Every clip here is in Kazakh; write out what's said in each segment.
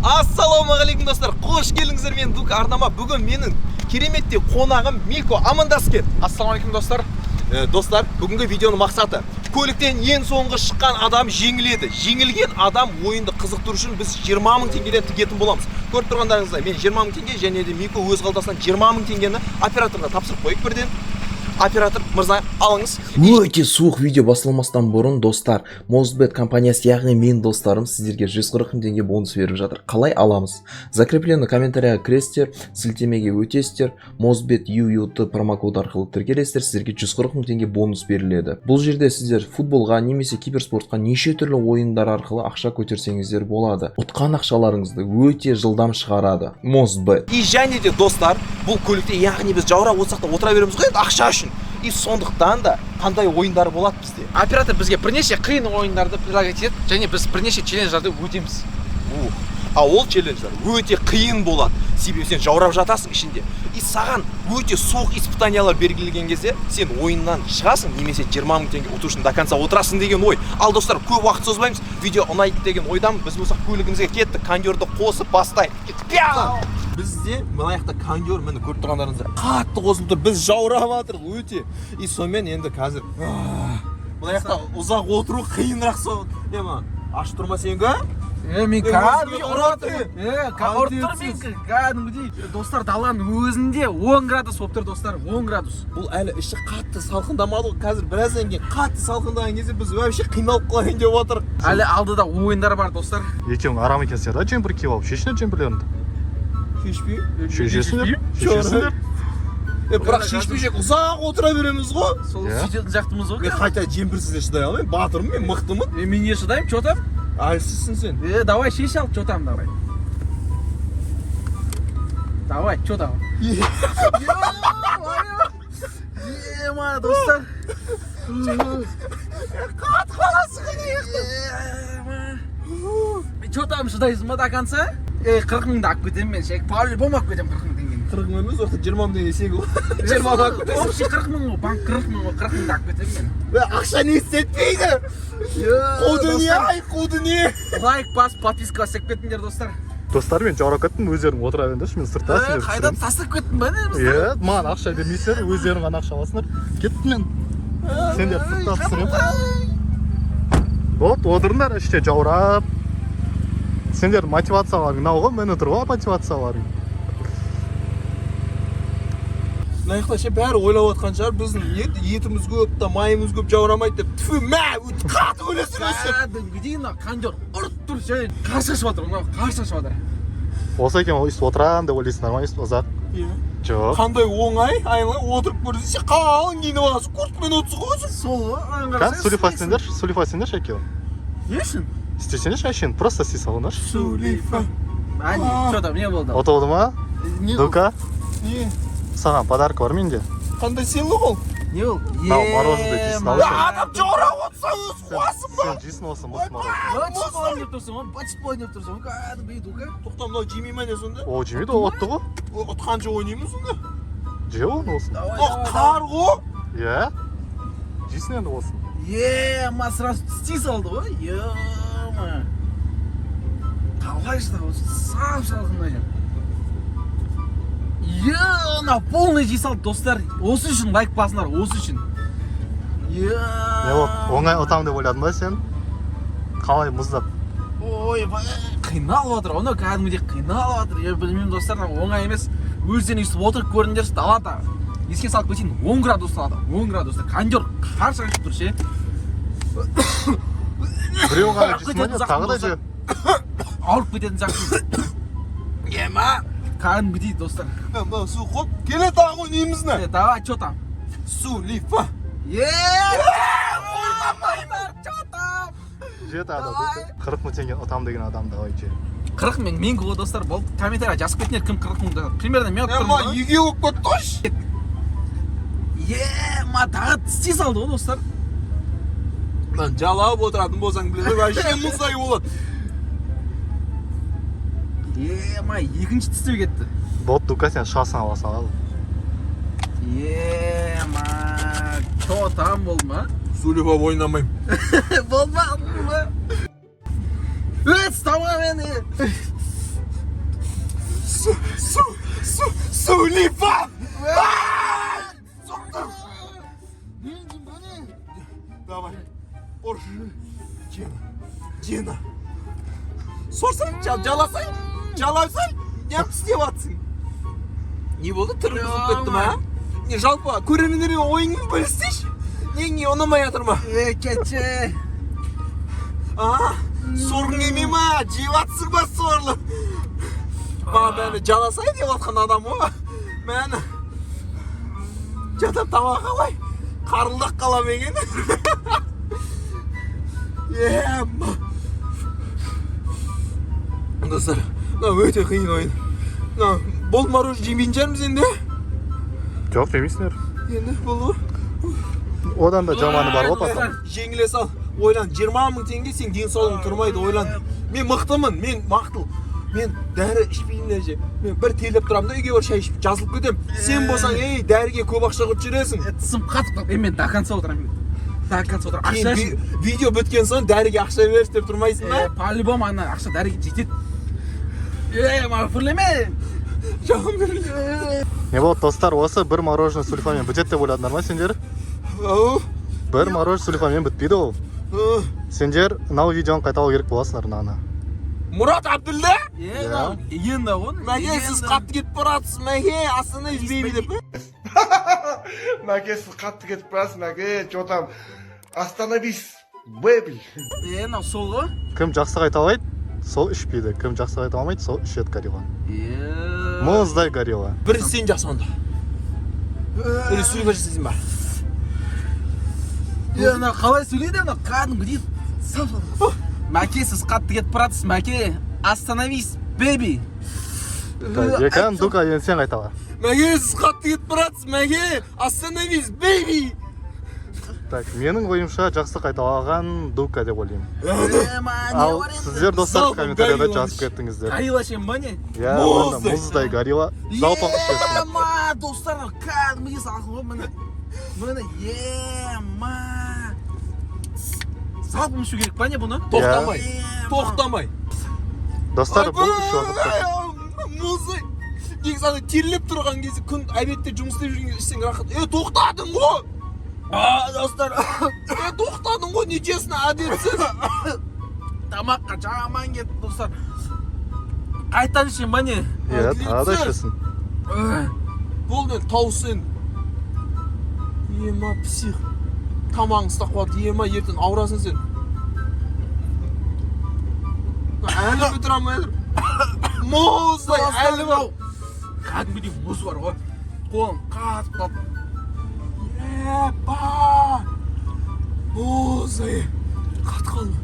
Ассалаумағалейкум, достар! Қош келдіңіздер менің Дука арнама. Бүгін менің кереметтей қонағым Мико. Амандасып кет. Ассалаумағалейкум, достар. Достар, бүгінгі видеоның мақсаты: көліктен ең соңғы шыққан адам жеңіледі. Жеңілген адам ойынды қызықтыру үшін біз 20 мың теңгеден тігетін боламыз. Көріп тұрғандарыңыздай, мен 20 мың теңге және де Мико өз қалтасынан 20 мың теңгені операторға тапсырып қояйық бірден. Оператор мырза, алыңыз. Өте суық видео басталмастан бұрын, достар, Mostbet компаниясы, яғни менің достарым, сіздерге 140 мың теңге бонус беріп жатыр. Қалай аламыз? Закрепленный комментарийға кіресіздер, сілтемеге өтесіздер, Mostbet UUT промокод арқылы тіркелесіздер, сіздерге 140 мың теңге бонус беріледі. Бұл жерде сіздер футболға немесе киберспортқа, неше түрлі ойындар арқылы ақша көтерсеңіздер болады. Ұтқан ақшаларыңызды өте жылдам шығарады Mostbet. И және де, достар, бұл көлікте, яғни біз жаурап отырсақ та, отыра береміз ғой енді ақша үшін. И сондықтан да қандай ойындар болады бізде? Оператор бізге бірнеше қиын ойындарды предлагать етеді және біз бірнеше челлендждарды өтеміз. Ух, а ол челлендждер өте қиын болады, себебі сен жаурап жатасың ішінде, и саған өте суық испытаниялар белгілеген кезде сен ойыннан шығасың немесе 20 мың теңге ұту үшін до конца отырасың деген ой. Ал, достар, көп уақыт созбаймыз, видео ұнайды деген ойдамын. Біз болсақ көлігімізге кеттік, кондерді қосып бастайық. Пяу! Бізде мына жақта кондер, міне, көріп тұрғандарыңыздай, қатты қосылып тұр. Біз жаурап жатырмық өте. И сонымен енді қазір мына жақта ұзақ отыру қиынырақ. Сол ема, ашып тұр ма сенікі? Е, мен Е, кәдімгідей өзіңе ұрып жатырмын. Е, ұрып тұр менікі кәдімгідей. Достар, даланың өзінде 10 градус болып тұр, достар, 10 градус. Бұл әлі іші қатты салқындамады ғой. Қазір біраздан кейін қатты салқындаған кезде біз вообще қиналып қалайын деп отырмық. Әлі алдыда ойындар бар, достар. Екеуің арам екенсіңдер да, джемпер киіп алып. Шешіңдер джемперлеріңді. Шешпей. Шешесіңдер, шешесіңдер. Е, бірақ шешпей ұзақ отыра береміз ғой. Сол Иә. сөйтетін сияқтымыз ғой. Мен қайта джемперсіз де шыдай алмаймын, батырмын мен, мықтымын. Е, мен не шыдаймын, че там? Әлсізсің сен. Е, давай, шеш ал, че там, давай. Давай, че там? Ема, достар. Қатып қаласың. Че там, шыдайсың ба до конца? Е, 40 мыңды алып кетемін мен ше, по-любому алып кетемін 40 мың теңгені. 40 мың емес, ол жақта 20 мың теңге сегі ғой, 20 мың алып кетесің. Общий 40 мың ғой, банк 40 мың ғой, 40 мыңды алып кетемін мен. Е, ақша не істетпейді, қу дүние, ай, қу дүние. Лайк басып, подписка істеп кетіңдер, достар. Достар, мен жаурап кеттім, өздерің отыра беріңдерші, мен сыртта Е, сендерді қайда түсіремін. тастап кеттің ба не бізді? Е, маған ақша бермейсіңдер, өздерің ғана ақша аласыңдар. Кеттім мен, сендер сыртта түсіремін. Вот, отырыңдар іште жаурап. Сендердің мотивацияларың мынау ғой, міне тұр ғой мотивацияларың. Мына жақта ше, бәрі ойлап жатқан шығар, біздің етіміз көп та, майымыз көп, жаурамайды деп. Тфу, мә, өте қатты өлесің өстіп. Кәдімгідей мына кондер ұрып тұр ше, қарсы ашып жатыр мынау, қарсы ашып жатыр. Осы екен ғой, өйстіп отырамын деп ойлайсыңдар ма өйстіп ұзақ? Иә. Жоқ. Қандай оңай, айналай отырып көрсең, сен қалың киініп аласың, курткамен отырсың ғой өзің. Сол ғой. Кәдімгі сулифа істеңдерші, сулифа істеңдерші екеуің. Не үшін? Істесеңдерші, әшейін просто істей салыңдаршы. Сулифа. Әне, че там, не болды? Ұтылды ма? Не болды? Дука. Не? Саған подарок бар менде. Қандай сыйлық ол? Не ол? Мынау мороженое жейсің, ал. Е, адам жаурап отырса, өзі қуасың ба? Сен жейсің осы мықты мороженое. Быт болайын деп тұрсың ғой, быт болайын деп тұрсың ғой кәдімгідей, Дука. Тоқта, мынау жемей ма, не сонда? Ол жемейді, ол ұтты ғой. О, ұтқанша ойнаймыз сонда. Же оны, осыны. Давай. О, қар ғой. Иә, жейсің енді осыны. Е, ма, сразу тістей салды ғой. Ема, қалай шыдап сап салқын мына жер? Е, мына полный жей салды, достар. Осы үшін лайк басыңдар, осы үшін. Е. Не болды, оңай ұтамын деп ойладың ба сен? Қалай мұздап? Ойбай, қиналып жатыр анау, кәдімгідей қиналып жатыр. Е, білмеймін, достар, оңай емес. Өздерің өйстіп отырып көріңдерші. Далада, еске салып кетейін, 10 градус далада, 10 градуста кондер қарсы ашып тұр ше. Біреу ғана Ауырып жейсің ба, кететін не? Тағы да сияқтымын. же. Ауырып кететін сияқтымын. Ема. Кәдімгідей, достар. Мынау суық қой, келе, тағы ойнаймыз на. Е, давай, че там? Сулифа. Е, че там? Же тағы да. Давай. 40 мың теңге ұтамын деген адам, давай, же. 40 мың мен ғой, достар, болды. Комментарий жазып кетіңдер, кім 40 мың. Примерно мен ұтып Ема, тұрмын ғой. Үйге болып кетті қойшы. Е, ма, тағы тістей салды ғой, достар. Мынаны жалап отыратын болсаң, білесің, вообще мұздай болады. Е, ма, екінші тістеу кетті. Вот, Дука, сен шығасың, аласың ал. Е, ма, че там, болды ма? Сулифа ойнамаймын. Болды ма, алдың ба? Е, ұстама мені. Сулифа! Соқтым! Давай. Ұр. Гена. Гена. Сорсаң, жаласай. Жаласай. Неғып істеп жатсың? Не болды? Түрің бұзылып кетті ма? Не, жалпы көрермендерге ойыңмен бөліссейші. Не ұнамай жатыр ма? Е, кетші. А, сорғың келмей ма? Жеп жатсың ба сорлы? Маған бәрі жаласай деп жатқан адам ғой. Мәні. Жатам тамақ қалай? Қарылдақ қала ма екен? Ема. Достар, мынау өте қиын ойын. Мынау болды, мороженое жемейтін шығармыз енді. Жоқ, жемейсіңдер. Енді болды ғой. Одан да жаманы бар ғой потом. Жеңіле сал. Ойлан, 20 мың теңге, сен денсаулығың тұрмайды, ойлан. Мен мықтымын, мен мақтыл. Мен дәрі ішпеймін даже. Мен бір терлеп тұрамын да, үйге барып шай ішіп жазылып кетемін. Сен болсаң, ей, дәріге көп ақша құртып жүресің. Тісім қатып қалды. Е, мен до конца отырамын. До конца отырамын. Кейін Ақша үшін. Видео біткен соң дәріге ақша берші деп тұрмайсың ба? Е, по-любому ана ақша дәріге жетеді. Е, маған үфірлеме. Жауын беріле. Не болды, достар, осы бір мороженое сулифамен бітеді деп ойладыңдар ма сендер? Ау, Бір мороженое сулифамен бітпейді ол. ы. Сендер мынау видеоны қайталау керек боласыңдар, мынаны. Мұрат Әбділда? Е, мынау легенда ғой. Мәке, сіз қатты кетіп баратсыз, Мәке, остановись, baby деп пе? Мәке, сіз қатты кетіп барасыз, Мәке, че там, остановись, baby. Е, мынау сол ғой. Кім жақсы қайталайды, сол ішпейді. Кім жақсы қайталамайды, сол ішеді горилла. Е. Мұздай горилла. Бір сен жаса онда. Или сулифа жасайсың ба? Е, мынау қалай сөйлейді, мынау кәдімгідей сал. Мәке, сіз қатты кетіп баратсыз, Мәке. Остановись, baby. Так, Екан, Дука, енді сен қайтала. Мәке, сіз қатты кетіп баратсыз, Мәке, остановись, baby. Так, менің ойымша, жақсы қайталаған Дука деп ойлаймын. Е, ма, не Ал бар енді? сіздер, достар, Залпом комментарияда горилла. жазып кеттіңіздер. Горилла ішемін ба, не? Иә, Мұздай. міне, мұздай горилла. Залпом ішесің. Е, ма, достар, мынау кәдімгідей салқын ғой, міне. Міне, е, ма. Салқын ішу керек па, не, бұны? Тоқтамай, Е, ма. тоқтамай. Достар, бұл үш уақытта. Мұздай. Негізі ана терлеп тұрған кезде, күн обедте жұмыс істеп жүрген кезде ішсең рахат. Е, тоқтадың ғой. А, достар, Е, тоқтадың ғой, нечестно, әдетсіз. Тамаққа жаман кетті, достар. Қайтадан ішемін ба, не? Иә, тағы да ішесің. Ө, Болды енді, тауыс енді. Ема, псих. Тамағың ұстап қалады, ема, ертең ауырасың сен. Әлі бітіре алмай жатыр. Мұздай, әлі бар. Кәдімгідей мұз бар ғой. Қолым қатып қалды. Епа! Мұздай. Қатып қалдым.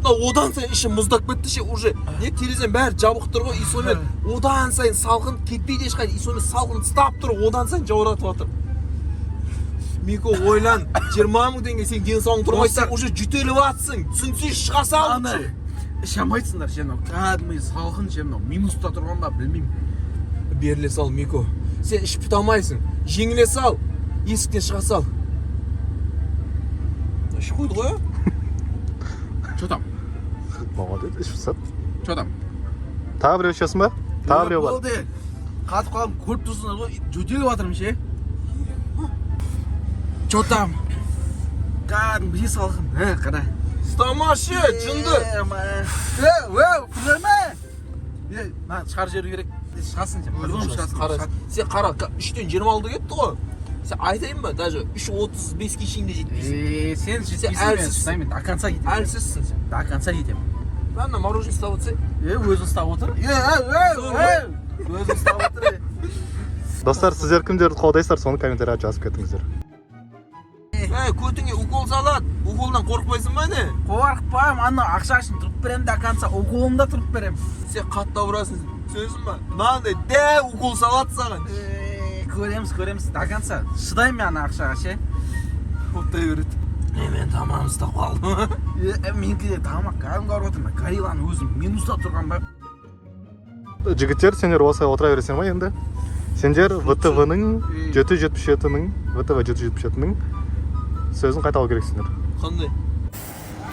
Мына одан сайын іші мұздап кетті ше, уже. Не, терезенің бәрі жабық тұр ғой, и сонымен одан сайын салқын кетпейді ешқайда, и сонымен салқын ұстап тұр, одан сайын жауратып жатыр. Мико, ойлан, 20 мың теңге, сен денсаулығың тұрмай, сен уже жөтеліп жатсың, түсінсей, шыға сал. Аны іше алмайсыңдар ше, мынау кәдімгідей салқын ше, мынау минуста тұрған ба, білмеймін. Беріле сал, Мико. Сен ішіп біте алмайсың. Жеңіле сал, есіктен шыға сал. Ішіп қойды ғой, а? Че там? Молодец, ішіп тастады. Че там? Тағы біреу ішесің ба? Тағы біреу бар. Болды. Қатып қалдым, көріп тұрсыңдар ғой, жөтеліп жатырмын ше. Че там? Кәдімгідей салқын. Ә, қара. Ұстамашы, жынды. Е, ма. Е, е, үфірлеме. Е, мына шығарып жіберу керек. Шығасың сен, по-любому шығасың. Қара, сен қара, 3-тен 26 кетті ғой. Сен айтайын ба, даже 3:35-ке шейін де жетпейсің. Е, сен жетпейсің, мен әлсізсің. шыдаймын, до конца кетемін. Әлсізсің сен. До конца кетемін. Мына мороженое ұстап отырсай. Е, өзің ұстап отыр. Е, е, е, е, өзің ұстап отыр. Е. Достар, сіздер кімдерді қолдайсыздар, соны комментарияға жазып кетіңіздер. Ей, көтіңе укол салады. Уколдан қорықпайсың ба, не? Қорықпаймын, ана ақша үшін тұрып беремін до конца, уколымда тұрып беремін. Сен қатты ауырасың. Сөзім ба? Мынандай дәу укол салады саған. Е, көреміз, көреміз, до конца. Шыдаймын мен ана ақшаға ше. Оттай береді. Е, мен тамағым ұстап қалдым. Е, менікі де тамақ кәдімгі ауырып отыр. Горилланың өзі минуста тұрған ба? Жігіттер, сендер осылай отыра бересіңдер ма енді? Сендер ВТВ-ның 777-нің, ВТВ 777-нің сөзін қайталау керексіңдер. Қандай?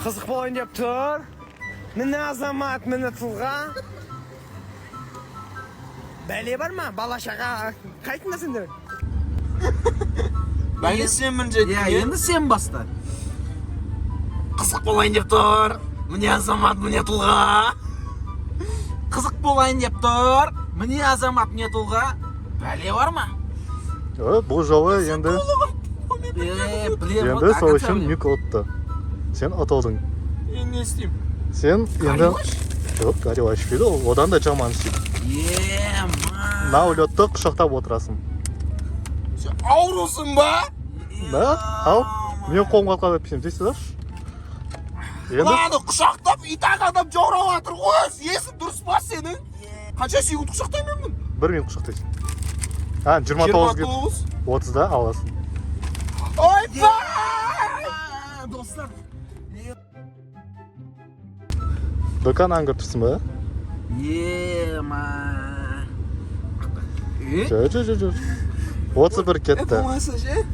Қызық болайын деп тұр. Міне азамат, міне тұлға. Бәле бар ма? Бала шаға қайтыңдар сендер. Бәле, сен бірінші. Иә, енді сен баста. Қызық болайын деп тұр. Міне азамат, міне тұлға. Қызық болайын деп тұр. Міне азамат, міне тұлға. Бәле бар ма? Бұл жолы енді Е, білемін ғой, енді сол до конца үшін білемін. Мико ұтты. Сен ұтылдың. Енді не істеймін? Сен енді Горилла? Жоқ, горилла ішпейді, ол одан да жаман істейді. Е, ма. Мынау лёдті құшақтап отырасың. Сен аурусың ба? Да? Ал, мен қолым қатқан етпесем, тез салшы. Енді Мынаны құшақтап, и так адам жаурап жатыр ғой. Есің дұрыс па сенің? Қанша секунд құшақтаймын мен? бір минут құшақтайсың. А, 29 кетті. 29. 30-да аласың. Ойбай! Достар. Дүкан аңғып тұрсың ба? Е, ма. Е? Жоқ, жоқ, жоқ, жоқ. 31 кетті. Болмаса ше?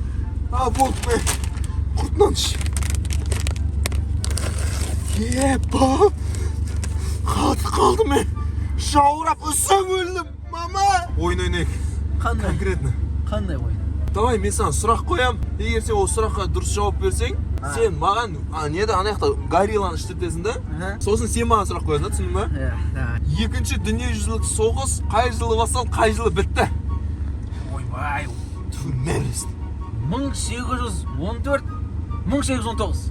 А, болды мен. Құртынан іш. Еба! Қатып қалдым мен. Жаурап үсіп өлдім, мама. Ойын ойнайық. Қандай? Конкретно. Қандай ойын? Давай мен саған сұрақ қоям. Егер сен ол сұраққа дұрыс жауап берсең, сен маған не еді, ана жақта горилланы іштіртесің да. Сосын сен маған сұрақ қоясың да, түсіндің ба? Иә, давай. Екінші дүниежүзілік соғыс қай жылы басталып, қай жылы бітті? Ойбай. Түнересің. 1814, 1819.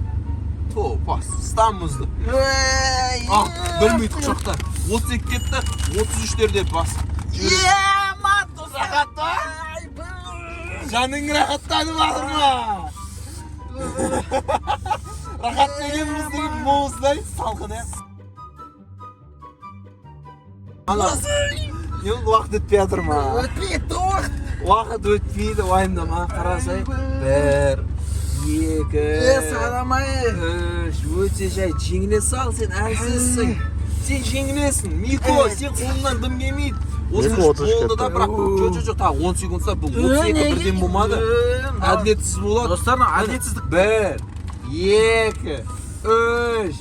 Топас, стан мұзды. Ей! Ал, бір минут құшақта. 32 кетті, 33-терде бас. Е, ма, достар. Жаның рахаттанып жатыр ма? Рахат деген мұз деген мұздай салқын, иә. Ана, не болды, уақыт өтпей жатыр ма? Өтпей кетті ғой уақыт. Уақыт өтпейді, уайымдама, қарасай. Бір, екі, Е, санамай. үш, өте жай, жеңіле сал, сен әлсізсің. Сен жеңілесің, Мико, сен қолыңнан дым келмейді. Мико 33 болды да, кетті. бірақ жоқ, жоқ, жоқ, тағы 10 секунд ұстап, бұл 32 бірден болмады. Әділетсіз болады. Достар, мынау әділетсіздік. Бір, екі, үш,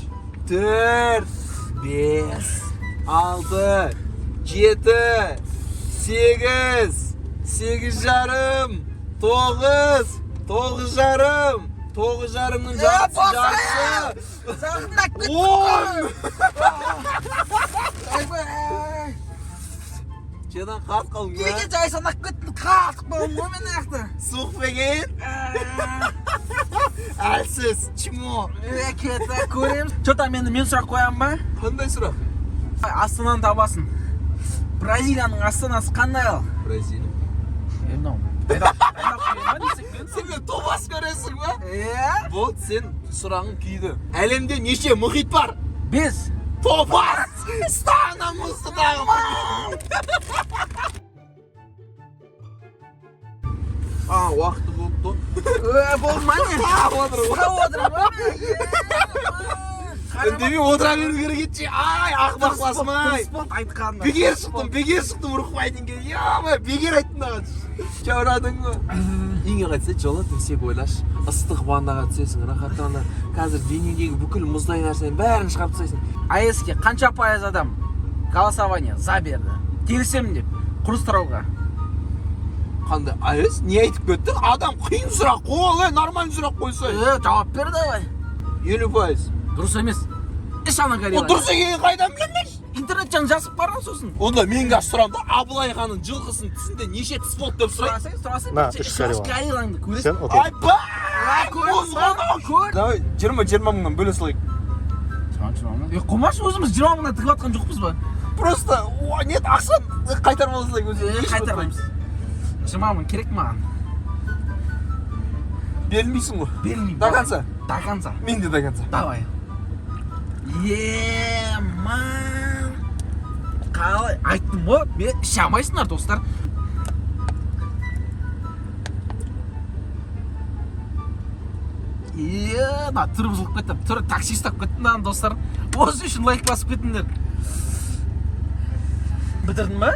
төрт, бес, алты, жеті, сегіз, 8,5, 9, 9,5, 9,5-ның жартысы, жартысы. Салқындап кетті. 10. Ойбай. Шедан қарт қалдың ба? Неге жай санап кеттің? Қатып қалдым ғой мен аяқта. Суық па екен? Әлсіз, чмо. Е, кетті, көреміз. Че там, енді мен сұрақ қоямын ба? Қандай сұрақ? Астананы табасың. Бразилияның астанасы қандай ал? Бразилия. Е, мынау. Дайындап қояйын ба десек пе? Сен мені топас көресің ба? Е? Болды, сен сұрағың күйді. Әлемде неше мұхит бар? 5. Топас! Станамызды тағы. А, уақыты болды. Е, болды ма не? Отыр ғой. Отыр ғой. Үндемей отыра беру керек еді. Ай, ақымақ басым-ай. Дұрыс болды айтқаның. Бекер шықтым, бекер шықтым рухвайдинге. Ё-моё, бекер айттым маған. Жаурадың ба? Үйіңе қайтса, жылы төсек ойлашы. Ыстық ваннаға түсесің, рахаттана. Қазір денеңдегі бүкіл мұздай нәрсенің бәрін шығарып тастайсың. АЭС-ке қанша пайыз адам голосование за берді? Келісемін деп құрастыруға. Қандай АЭС? Не айтып кеттің? Адам қиын сұрақ қой, ол, нормальный сұрақ қойсай. Е, жауап бер давай. 50%. Дұрыс емес. Іш ана Ол горилла. дұрыс екенін қайдан білемін? Интернеттен жазып барған сосын. Онда мен қазір сұрамын да, Абылай ханның жылқысының тісінде неше тіс болды деп сұрайын. Сұрасаң, сұрасаң, На, үш үш горилла. гориллаңды көресің. Сен ұтылдың. Айбай! Көресің ба? Көр. Давай, 20-20 мыңнан бөле салайық. Е, қомаш, өзіміз 20 мыңнан тігіп жатқан жоқпыз ба? Просто, нет, ақшаны қайтарып ала салайық өзі. Е, қайтармаймыз. 20 мың керек маған. Берілмейсің ғой. Берілмеймін. До конца. До конца. Мен де до конца. Давай. Е, ман. Қалай айттым ғой, мен іше алмайсыңдар, достар. Е, мына түрі бұзылып кетті. Түрі такси ұстап кетті мынаның, достар. Осы үшін лайк басып кетіңдер. Бітірдің ба?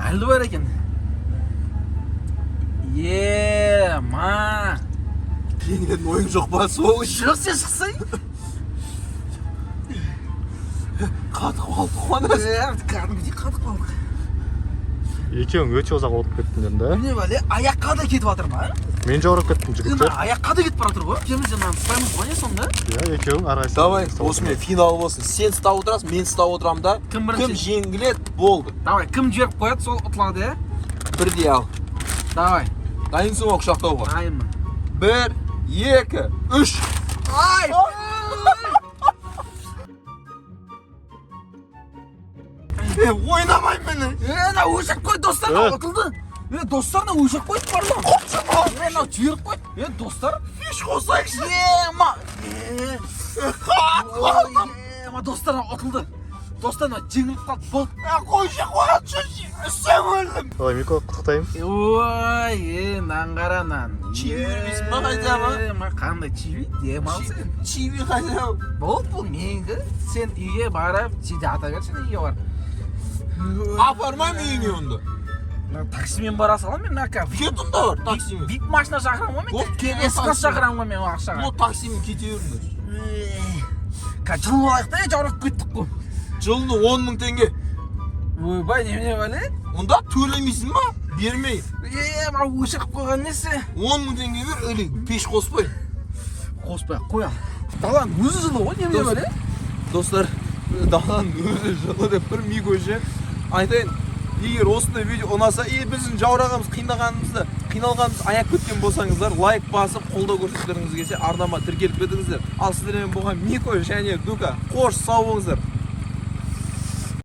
Әлі бар екен. Е, ма. Жеңілетін ойың жоқ па? Сол үшін. Жоқ, сен шықсай. Қатып қалдық қой. Е, кәдімгідей қатып қалдық. Екеуің өте ұзақ отырып кеттіңдер да. Не бәле, аяққа да кетіп жатыр ма? Мен жаурап кеттім, Е, жігіттер. мына аяққа да кетіп бара жатыр ғой. Екеуміз де мынаны ұстаймыз ғой, не сонда? Иә, екеуің әрқайсысы. Давай, ұстап осымен финал болсын. Сен ұстап отырасың, мен ұстап отырамын да. Кім бірінші? Кім жеңіледі, болды. Давай, кім жіберіп қояды, сол ұтылады, иә? Бірдей ал. Давай, Дайынсың ғой құшақтауға? Дайынмын. Бір, екі, үш. Ай! Е, ойнамаймын мені. Е, мына өшіріп қойды, достар, Е. мынау ұтылды. Е, достар, мынау өшіріп қойды барлығын. Е, мынау жіберіп қойды. Е, достар. Пеш қосайықшы. Е, ма. Е, Қатып ой, е, ма, достар, мынау ұтылды. Достар, мынау жеңіліп қалды, болды. Қойшы, қойшы, үстем өлдім. Давай, Мико, құттықтаймын. Ой, е, мынаны қара, мынаны. Чиви бермейсің ба хотя бы? Е, ма, қандай чиви? Демал сен. Чиви хотя бы. Болды, бұл менікі. Сен үйге барып, жата бер, сен үйге бар. Апармаймын үйіңе онда. Мына таксимен бара саламын мен, мына қазір. Кет онда бар, таксимен. Вип машина шақырамын ғой мен. Болды, келе С-класс таксимен. шақырамын ғой мен ол ақшаға. Ол таксимен кете беріңдер. Қазір жылып алайық та, е, жаурап кеттік қой. Жылына 10 мың теңге. Ойбай, немене бәле? Онда төлемейсің ба? Бермей. Е, мынау өшіріп қойған несі? 10 мың теңге бер, или пеш қоспай. Қоспай ақ қой ал. Даланың өзі жылы ғой, немене бәле? Достар, даланың өзі жылы деп бір ми көше. Айтайын, егер осындай видео ұнаса, и біздің жаурағанымыз, қинағанымызды, қиналғанымызды аяп кеткен болсаңыздар, лайк басып, қолдау көрсеткілеріңіз келсе, арнама тіркеліп кетіңіздер. Ал сіздермен болған Мико және Дука. Қош, сау болыңыздар.